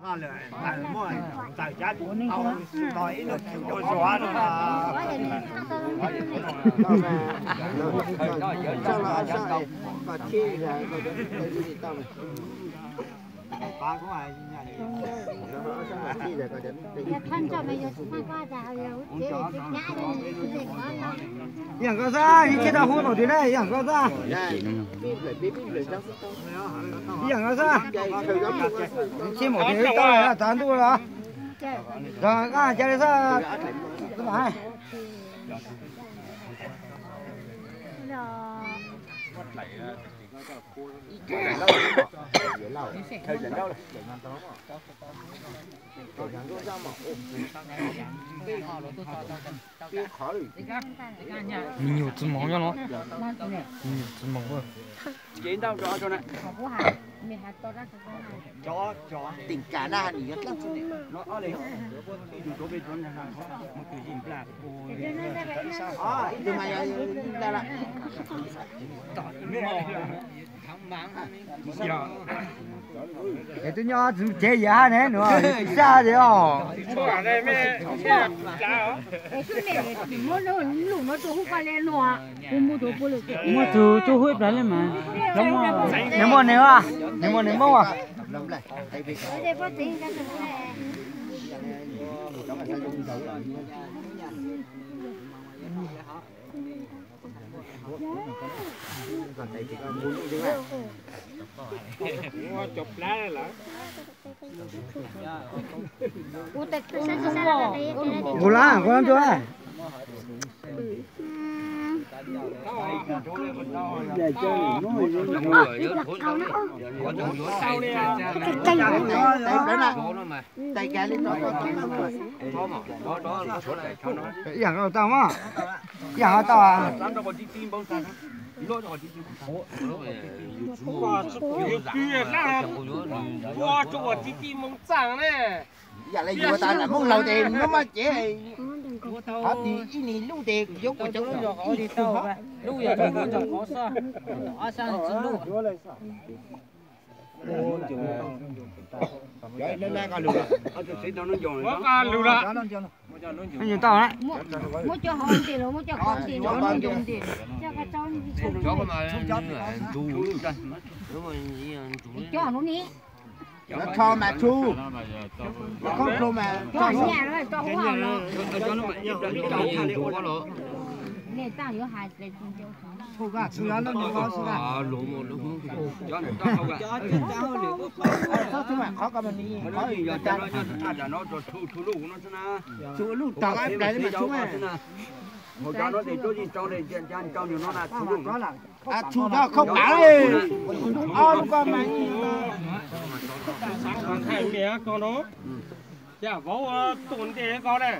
Ib yam nkaus xwb, ib txhij tau hu npaum twg na, ib yam nkaus xwb. Ib yam nkaus xwb. Ib txhij npaum twg tau, tsaus ntuj los. Tsaus ntuj li xwb. Me nyuam txwv moov nyob no. Me nyuam txwv moov. Es twb nyob txwv cev yam hab ne, nws tsis sab li os. Muab tus cuaj hu ib plag li mas. Nws muaj nws, nws muaj nws Hmoob as. Kuv lab kuv lab ntua. Ib yam tau mas, ib yam tau. Ib yam li yuav tas lam muj laug tes no mas ces qhov twg ib nig lub tes yuav kuas cov lub yog ib tug. Muab cov hauv nti los muab cov qhov nti los. Cov lub ni. Cov tsho mas tshu, cov khaub tshu mas tsho. Tshu mas qhov ko mas tshu lub tog ib pliag li mas tshu. Hauv cov no tes tuab yeej tsau, tes ntsa ntsa ntsa no na tshu lub. Tshu cov khaub pav, ob lub ko mas. Thaij me ko no, yam vauv tuaj ntej ko na.